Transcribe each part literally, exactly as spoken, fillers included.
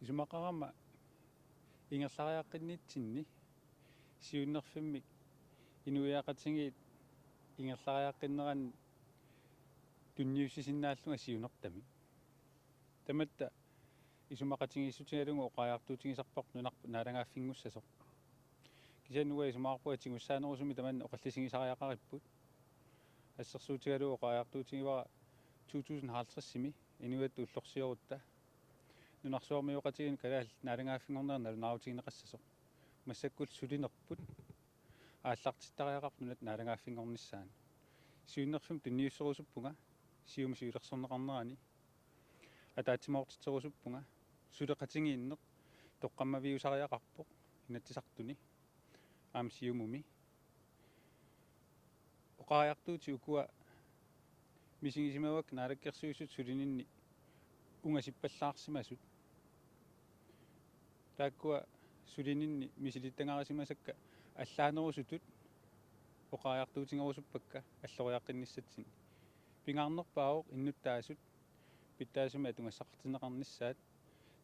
Isumaqarama ingerlariaqqinnitsinni siunnerfimmik inuiaqatigiit ingerlariaqqinneranni tunniussisinnaallunga siunertamik. Tamatta isumaqatigiissutigalugu oqariartuutigisarparput nunarput naalagaaffinngussasoq. Kisianni uanga isumaqarpunga tigussaanerusumik tamanna oqallisigisariaqaripput. Assersuutigalugu oqariartuutigivara to tusind halvtredsimi inuiattut ullorsiorutta nunarsuarmioqatigiinni kalaallit naalagaaffinngornerat nalunaarutigineqassasoq. Massakkut sulinerput aallartittariaqarpoq nunatta naalagaaffinngornissaanut. Siunnerfimmi tunniusserusuppunga Siumut siulersorneqarnerani. Ataatsimoortitserusuppunga suleqatigiinneq toqqammaviusariaqarpoq Inatsisartuni aamma Siumumi. Oqariartuutit ukua misigisimavakka naalakkersuisut sulininni ungasippallaarsimasut. Taakkua sulininni misilittagarisimasakka allaanerusutut oqariartuutigerusuppakka alloriaqqinnissatsinni. Pingaarnerpaavoq innuttaasut pitsaasumik atugassaqartinneqarnissaat,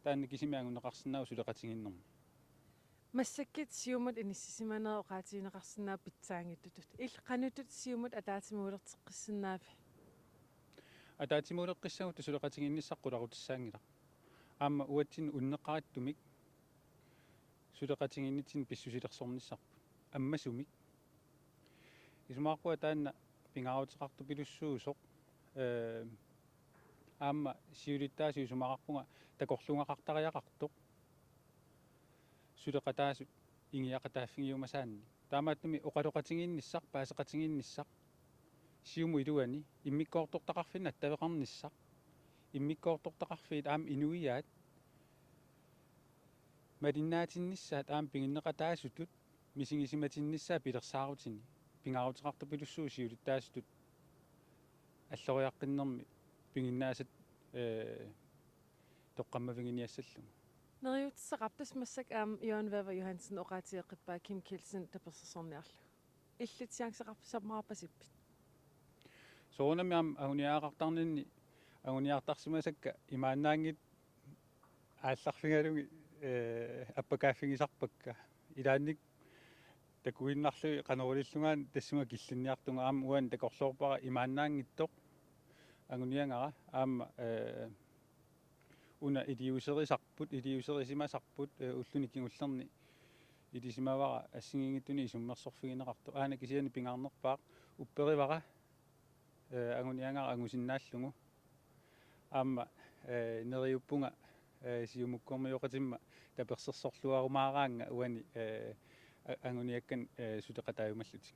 taanna kisimi anguneqarsinnaavoq suleqatigiinnermi. Massakkut Siumut inissisimanerit oqaatigineqarsinnaavoq pitsaanngitsutut. Illit qanortut Siumut ataatsimuulerteqqissinnaaviuk? Ataatsimuuleqqissagutta suleqatigiinnissaq qularutissaanngilaq. Aamma uatsinnut unneqqarittumik suleqatigiinnitsinni pissusilersornissarput. Ammasumik. Isumaqarpunga taanna pingaaruteqartupilussuusoq. Ee, aamma siulittaasut isumaqarpunga takorluugaqartariaqartoq suleqataasut ingiaqataaffigiumasaannik. Taamaattumik oqaloqatigiinnissaq, paaseqatigiinnissaq Siumut iluani, immikkoortortaqarfinni attaveqarnissaq, immikkoortortaqarfiit aamma inuiaat malinnaatinnissaat aamma piginneqataasutut misigisimatinnissaat pilersaarutini pingaaruteqartupilussuuvoq siulittaasutut alloriaqqinnermi piginnaasat, ee, toqqammaviginiassallugu. Neriuutissaqarpoq, tassa massakkut aamma Johan Wæver Johansen oqaatigeqqippaa Kim Kielsen tapersersorniarlugu. Illit chanceqarpit, sammaarpasippit? Soorunami aamma anguniagaqartarninni anguniartarsimasakka imaannaanngitsut aallarfigalugit, ee, appakaaffigisarpakka. Ilaanni takuinnarlugit qanoq ilillugu tassuma killinniartunga, aamma uani takorloorpara imaannaanngitsoq anguniagara aamma, ee, una iliuuserisarput, iliuuserisimasarput, ee, ulluni kingullerni ilisimavara assigiinngitsunik isummersorfigineqartoq. Aana kisianni pingaarnerpaaq, upperivara, ee, anguniagara angusinnaallugu. Aamma, ee, neriuppunga, ee, Siumukkormioqatimma tapersersorluarumaaraannga uani, ee, a-, anguniakkani, ee, suleqataajumallutik.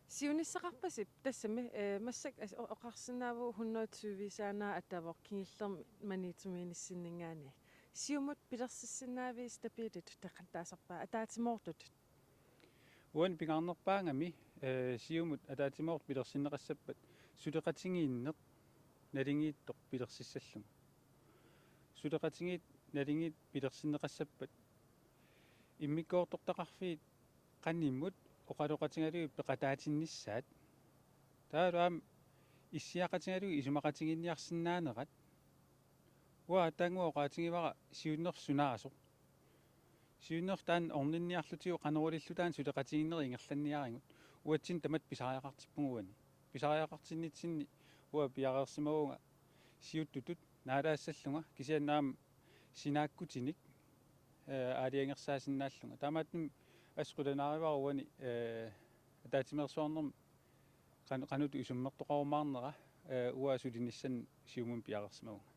Siunissaqarpasip tassami, ee, massakkut as-, o-, oqarsinnaavoq hundrede tyve-saanaa attaavoq kingullermi Maniitsumiinnissinninngaanniit. Siumut pilersissinnaaviuk stabiilit teqattaasarpaat ataatsimoortutut? Uani pingaarnerpaagami, ee, Siumut ataatsimoortut pilersinneqassappat suleqatigiinneq naligiittoq pilersissallugu. Suleqatigiit naligiit pilersinneqassappat immikkoortortaqarfiit qanimut oqaloqatigalugit peqataatinnissaat. Taavalu aamma issiaqatigalugit isumaqatigiinniarsinnaanerat. Uanga aatsaannguaq oqaatigivara siunnerfik sunaasoq. Siunnerfik taanna orninniarlutigu qanoq ililluta taanna suleqatigiinneq ingerlanniarigut. Uatsinnut tamatta pisariaqartippugut uani. Pisariaqartinnitsinni uanga piareersimavunga siuttutut naalaassallunga, kisianni aamma sinaakkutinik, ee, aalajangersaassinnaallunga. Taamaattumik assut qilanaarivara uani, ee, ataatsimeersuarnermi qan-, qanoq isummertoqarumaarnera, ee, uanga sulinissannut Siumumut piareersimavunga.